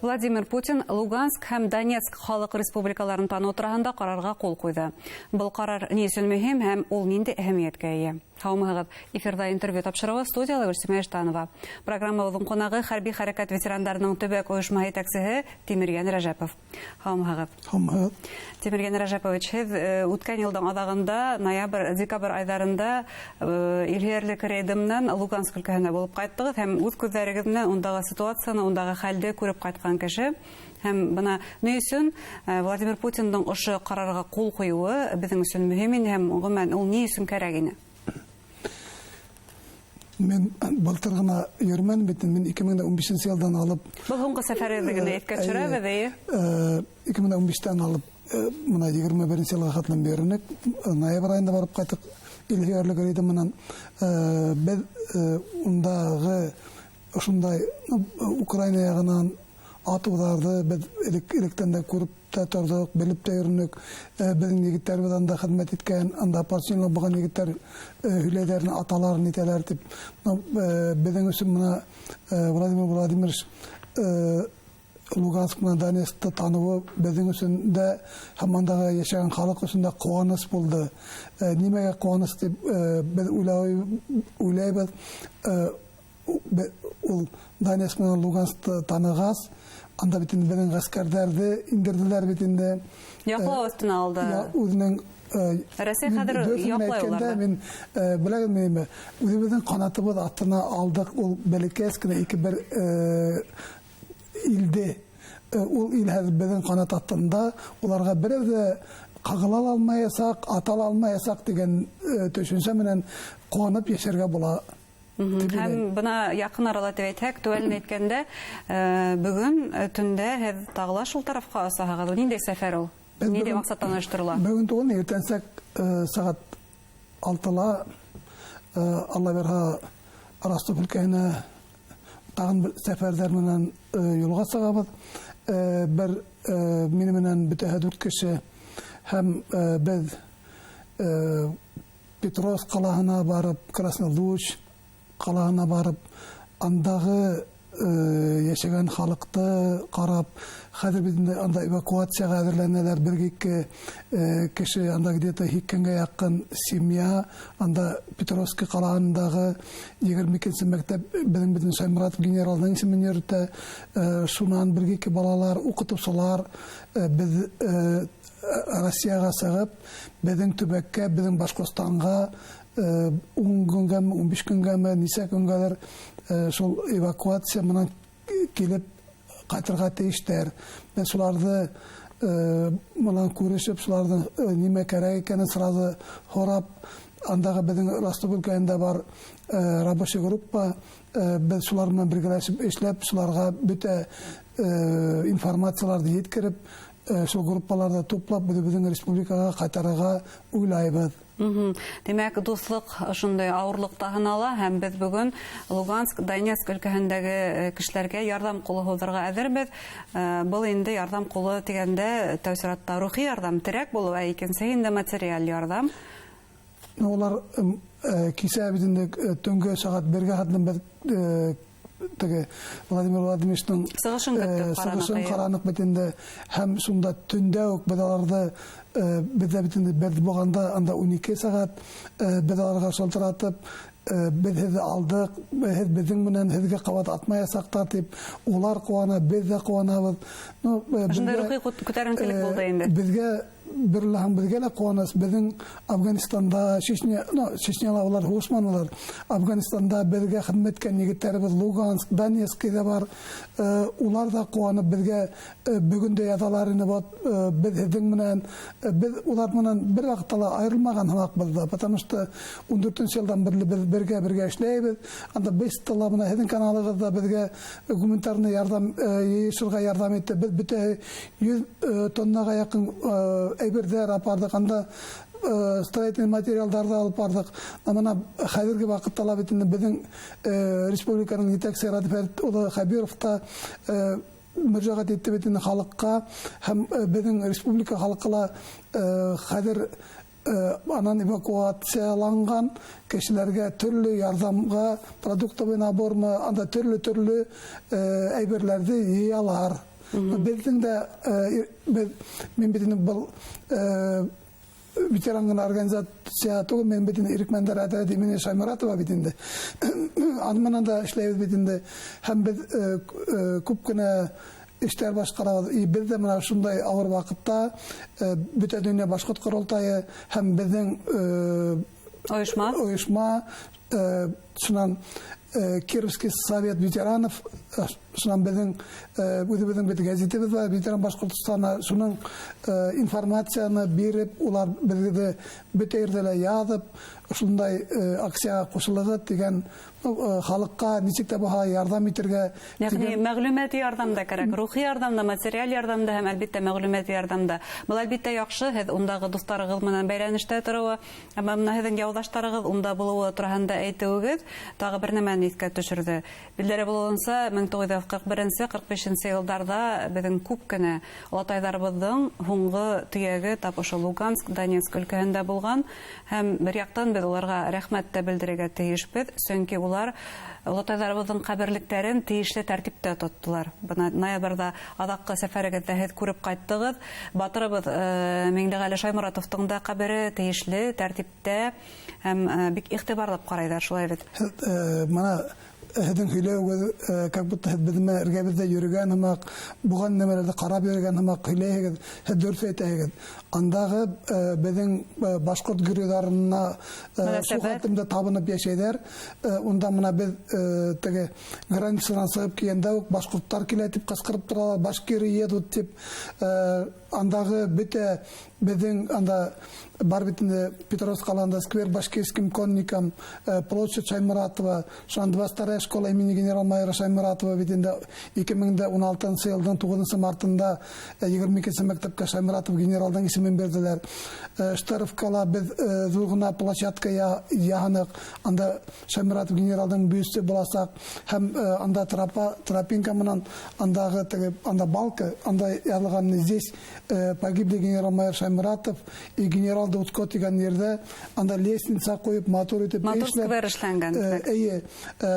Владимир Путин Луганск һәм Донецк халыҡ республикаларын таныу тураһында ҡарарға ҡул ҡуйҙы. Был ҡарар ни өсөн мөһим һәм ул ниндәй әһәмиәткә эйә? Һаумыһығыҙ! Эфирҙа интервью тапшырыуы, студияла Гөлсимә Иштанова. Программабыҙҙың ҡунағы — хәрби хәрәкәт ветерандарының төбәк ойошмаһы етәксеһе Тимергән Рәжәпов. Һаумыһығыҙ! Һаумыһығыҙ! Тимергән Рәжәпович, һеҙ үткән йылдың аҙағында, ноябрь, декабрь айҙарында илһөйәрлек рейды менән Луганск өлкәһенә булып ҡайттығыҙ һәм үҙ күҙҙәрегеҙ менән ундағы ситуацияны, ундағы хәлде күреп ҡайтҡан кеше. Һәм бына ни өсөн Владимир Путиндың ошо ҡарарға ҡул ҡуйыуы беҙҙең өсөн мөһим ине һәм ғөмүмән ул ни өсөн кәрәк ине? Мин былтыр ғына йөрөмәнем бит, мин 2015 йылдан алып. Был һуңғы сәфәрегеҙҙе генә иҫкә төшөрәбеҙ, эйе. 2015-тән алып бына 21-нсе йылға хәтлем йөрөнөк. Ноябрь айында барып ҡайттыҡ илһөйәрлек рейды менән. Беҙ ундағы ошондай Украина яғынан атыуҙарҙы беҙ элек-электән дә күреп тә торҙоҡ, белеп тә йөрөнөк. Беҙҙең егеттәребеҙ анда хеҙмәт иткән, анда ополчение булған егеттәр һөйләйҙәр, аталар нитәләр тип. Беҙҙең өсөн бына Владимир Владимирович Луганск менән Донецкты таныуы беҙҙең өсөн дә һәм андағы йәшәгән халыҡ өсөн дә ҡыуаныс булды. Нимәгә ҡыуаныс тип беҙ уйлайбыҙ? Ул Донецк менән Луганскты танығас, анда бит инде беҙҙең ғәскәрҙәрҙе индерҙеләр бит инде. Яҡлау өҫтөнә алды. Үҙенең Рәсәй хәҙер яҡлай уларҙы. Мин беләгеҙме нимә? Үҙебеҙҙең ҡанатыбыҙ аҫтына алдыҡ ул бәләкәс кенә ике бер илде. Ул ил хәҙер беҙҙең ҡанат аҫтында, уларға берәү ҙә ҡағыла ла алмаясаҡ, ата ла алмаясаҡ тигән төшөнсә менән ҡыуанып йәшәргә була. Һәм бына яҡын арала тип әйтһәк, теүәлен әйткәндә, бөгөн төндә һеҙ тағы ла шул тарафҡа осаһығыҙ. Ниндәй сәфәр ул? Ниндәй маҡсаттан ойошторола? Бөгөн түгел, иртәнсәк сәғәт 6-ла, Алла бирһә, Ростов өлкәһенә тағын бер сәфәрҙәр менән юлға сығабыҙ. Бер мине менән бөтәһе 4 кеше һәм беҙ Петровск ҡалаһына барып, Краснолуч ҡалаһына барып, андағы йәшәгән халыҡты ҡарап, хәҙер бит инде анда эвакуацияға әҙерләнәләр, бер ике кеше анда где-то һиккәнгә яҡын семья, анда Петровский ҡалаһындағы 22-нсе мәктәп беҙҙең бөтөн Шаймуратов генералдың исемен йөрөтә, шунан бер ике балалар, уҡытыусылар, беҙ Россияға сығып, беҙҙең төбәккә, беҙҙең Башҡортостанға 10 көнгәме, 15 көнгәме, нисә көнгәлер шул эвакуация менән килеп ҡайтырға тейештәр. Беҙ шуларҙы менән күрешеп, шуларҙың нимә кәрәк икәнен сразу һорап, андағы беҙҙең Ростов өлкәһендә бар рабочий группа, беҙ шулар менән бергәләшеп эшләп, шуларға бөтә информацияларҙы еткереп, шул группаларҙы туплап, беҙ беҙҙең республикаға ҡайтарырға уйлайбыҙ. Тимәк, дуҫлыҡ ошондай ауырлыҡта һынала һәм беҙ бөгөн Луганск, Донецк өлкәһендәге кешеләргә ярҙам ҡулы һуҙырға әҙербеҙ. Был инде ярҙам ҡулы тигәндә тәү сиратта рухи ярҙам, терәк булыу, ә икенсеһе инде материаль ярҙам. Улар кисә бит инде төнгө сәғәт бергә хәтлем беҙ теге Владимир Владимировичтың сығышын көттөк, сығышын ҡараныҡ, эйе. ҡараныҡ бит инде, һәм шунда төндә үк беҙ аларҙы, беҙҙә бит инде бер булғанда анда 12 сәғәт, беҙ аларға шылтыратып, беҙ һеҙҙе алдыҡ, һеҙ беҙҙең менән һеҙгә ҡабат атмаясаҡтар тип, улар ҡыуана, беҙ ҙә ҡыуанабыҙ. Ошондай рухи күтәренкелек булды инде. Беҙгә бер лаһын, беҙгә лә ҡыуаныс, беҙҙең Афганистанда, Чечня, ну, Чечняла улар һуғышманылар. Афганистанда беҙгә хеҙмәт иткән егеттәребеҙ Луганск, Донецкийҙа бар. Улар ҙа ҡыуанып беҙгә бөгөн дә яҙалар ине, вот, беҙ һеҙҙең менән, беҙ улар менән бер ваҡытта ла айырылмаған һымаҡбыҙ ҙа, потому что 14-нсе йылдан бирле беҙ бергә эшләйбеҙ. Анда беҙ тала бына һеҙҙең каналығыҙҙа беҙгә гуманитарный ярҙам йыйышырға ярҙам итте. Беҙ бөтә 100 тоннаға яҡын әйберҙәр апарҙыҡ, анда строительный материалдарҙы алып барҙыҡ. Ә бына хәҙерге ваҡытта ла бит инде беҙҙең республиканың етәксе Радий Фәрит улы Хәбиров та мөрәжәғәт итте бит инде халыҡҡа, һәм беҙҙең республика халҡы ла хәҙер анан эвакуацияланған кешеләргә төрлө ярҙамға продуктовый набормы, анда төрлө-төрлө әйберләрҙе йыялар. Беҙҙең дә мин бит инде был ветеран ғына организация түгел, мин бит инде ирекмәндәр отряды имени Шайморатова бит инде. Аның менән дә эшләйбеҙ бит инде. Һәм беҙ күп кенә эштәр башҡарабыҙ. И беҙ ҙә бына шундай ауыр ваҡытта бөтә донъя башҡорт ҡоролтайы һәм беҙҙең ойошма шунан Кировский совет ветеранов, шунан беҙҙең үҙебеҙҙең бит гәзитебеҙ бар, Ветеран Башҡортостана, шуның информацияны биреп, улар беҙҙе бөтә ерҙә лә яҙып, шундай акцияға ҡушылығыҙ тигән, халыҡҡа нисек тә булһа ярҙам итергә. Йәғни мәғлүмәти ярҙам да кәрәк, рухи ярҙам да, материаль ярҙам да һәм әлбиттә мәғлүмәти ярҙам да. Был әлбиттә яҡшы, һеҙ ундағы дуҫтарығыҙ менән бәйләнештә тороуы, әммә бына һеҙҙең яуҙаштарығыҙ унда булыуы тураһында әйтеүегеҙ тағы бер нәмәне иҫкә төшөрҙө. Билдәле булыуынса, 1941-45 йылдарҙа беҙҙең күп кенә олатайҙарыбыҙҙың һуңғы төйәге тап ошо Луганск, Донецк өлкәһендә булған, һәм бер яҡтан беҙ уларға рәхмәт тә белдерергә тейешбеҙ, сөнки улар олатайҙарыбыҙҙың ҡәберлектәрен тейешле тәртиптә тоттолар. Бына ноябрҙә аҙаҡҡы сәфәрегеҙҙә һеҙ күреп ҡайттығыҙ. Батырыбыҙ Миңлеғәле Шайморатовтың да ҡәбере тейешле тәртиптә һәм бик иғтибарлап ҡарайҙар, шулай бит. Бына һеҙҙең һөйләүегеҙ, как будто һеҙ беҙҙең менән эргәбеҙҙә йөрөгән һымаҡ, булған нәмәләрҙе ҡарап йөрөгән һымаҡ һөйләйһегеҙ, һеҙ дөрөҫ әйтәһегеҙ. Андағы беҙҙең башҡорт геройҙарына шул хәтлем дә табынып йәшәйҙәр. Унда бына беҙ теге границанан сығып килгәндә үк башҡорттар килә тип ҡысҡырып торалар, башкиры едут тип. Андағы бөтә беҙҙең анда бар бит инде Петровск ҡалаһында сквер башкирским конникам, площадь Шайморатова, шунан 22-я школа имени генерал-майора Шайморатова бит инде 2016 йылдың 9 мартында 22 мәктәпкә Шайморатов генералдың исемен бирҙеләр. Штыровкала беҙ ҙур ғына площадка яһаныҡ, анда Шайморатов генералдың бюсты буласаҡ, һәм анда тропинка менән андағы теге, анда балка, анда яҙылған здесь погибли генерал-майор Шайморатов и генерал Дудко тигән ерҙә анда лестница ҡуйып матур итеп матур сквер эшләнгән. Эйе,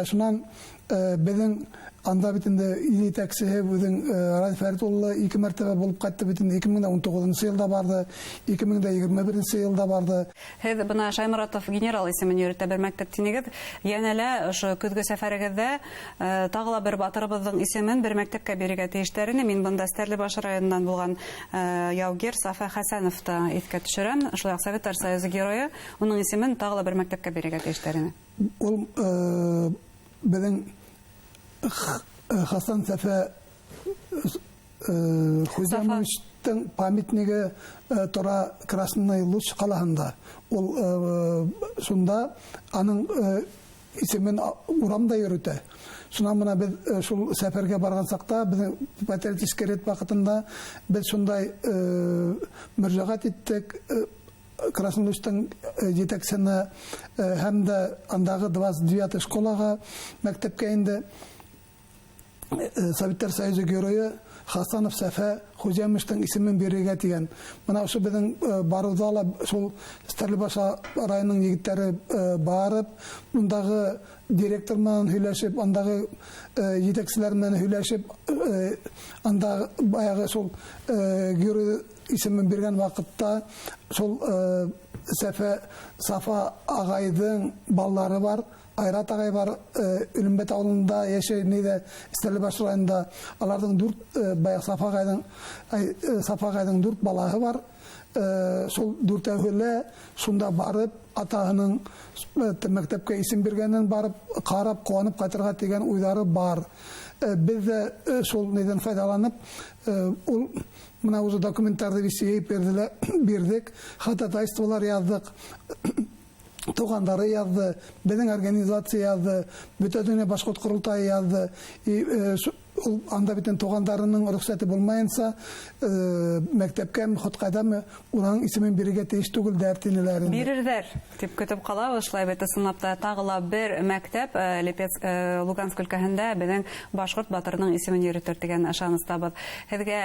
шунан беҙҙең анда бит инде ил етәксеһе үҙең Радий Фәрит улы 2 мәртәбә булып ҡайтты бит инде, 2019 йылда барҙы, 2021 йылда барҙы. Һеҙ бына Шайморатов генерал исемен йөрөтә бер мәктәп тинегеҙ. Йәнә лә ошо көҙгө сәфәрегеҙҙә тағы ла бер батырыбыҙҙың исемен бер мәктәпкә бирергә тейештәр ине. Мин бында Стәрлебаш районынан булған яугир Сафа Хәсәновты иҫкә төшөрәм. Шулай уҡ Советтар Союзы геройы, уның исемен тағы ла бер мәктәпкә бирергә тейештәр ине. Ул беҙҙең Хасан Сәфә Хузамовичтың памятнигы тора Красный Луч ҡалаһында. Ул шунда аның исемен урамда йөрөтә. Шунан бына беҙ шул сәфәргә барған саҡта, беҙҙең патриотический рейд ваҡытында беҙ шундай мөрәжәғәт иттек Красный Лучтың етәксеһенә һәм дә андағы 29 школаға, мәктәпкә инде Советтар Союзы геройы Хасанов Сәфә Хузямовичтың исемен бирергә тигән. Бына ошо беҙҙең барыуҙа ла шул Стәрлебаш районының егеттәре барып, ундағы директор менән һөйләшеп, андағы етәкселәр менән һөйләшеп, анда баяғы шул герой исемен биргән ваҡытта шул Сәфә Сафа ағайҙың балалары бар, Айрат ағай бар, Үлембәт ауылында йәшәй, ниҙә Стәрлебаш районында. Аларҙың дүрт, баяғы Сафа ағайҙың дүрт балаһы бар. Шул дүртәүһе лә шунда барып, атаһының мәктәпкә исем биргәнен барып, ҡарап, ҡыуанып ҡайтырға тигән уйҙары бар. Беҙ ҙә шул ниҙән файҙаланып, ул бына уже документтарҙы йыйып бирҙек, ходатайстволар яҙҙыҡ, туғандары яҙҙы, беҙҙең организация яҙҙы, бөтә донъя башҡорт ҡоролтайы яҙҙы. Ул анда бит туғандарының рөхсәте булмайынса, мәктәпкәме, хотҡайҙамы, уның исемен бирергә тейеш түгелдәр тинеләр инде. Бирерҙәр тип көтөп ҡалабыҙ. Шулай бит, ысынлап та тағы ла бер мәктәп Липецк, Луганск өлкәһендә беҙҙең башҡорт батырының исемен йөрөтөр тигән ышаныстабыҙ. Һеҙгә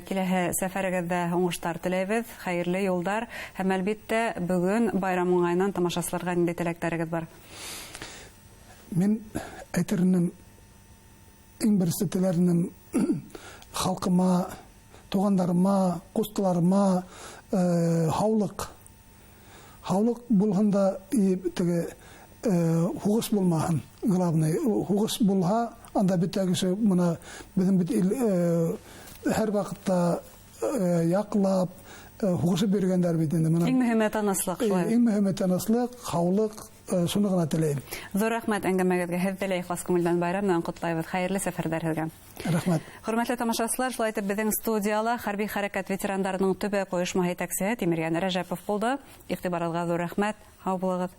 киләһе сәфәрегеҙҙә уңыштар теләйбеҙ, хәйерле юлдар һәм әлбиттә бөгөн байрам уңайынан тамашасыларға ниндәй теләктәрегеҙ бар? Мин әйтер инем, иң беренсе теләр инем, Халҡыма, туғандарыма, ҡустыларыма һаулыҡ. Һаулыҡ булһын да, теге һуғыш булмаһын, главный. Һуғыш булһа, анда бөтә кеше мына беҙҙең бит һәр ваҡытта яҡлап, һуғышып йөрөгәндәр бит инде. Иң мөһиме тыныслыҡ. Иң мөһиме тыныслыҡ, һаулыҡ, шуны ғына теләйем. Ҙур рәхмәт әңгәмәгеҙгә. Һеҙҙе лә ихлас күңелдән байрам менән ҡотлайбыҙ. Хәйерле сәфәрҙәр һеҙгә. Рәхмәт. Хөрмәтле тамашасылар, шулай итеп беҙҙең студияла хәрби хәрәкәт ветерандарының төбәк ойошмаһы етәксеһе Тимерйән Рәжәпов булды. Иғтибарығыҙға ҙур рәхмәт. Һау булығыҙ.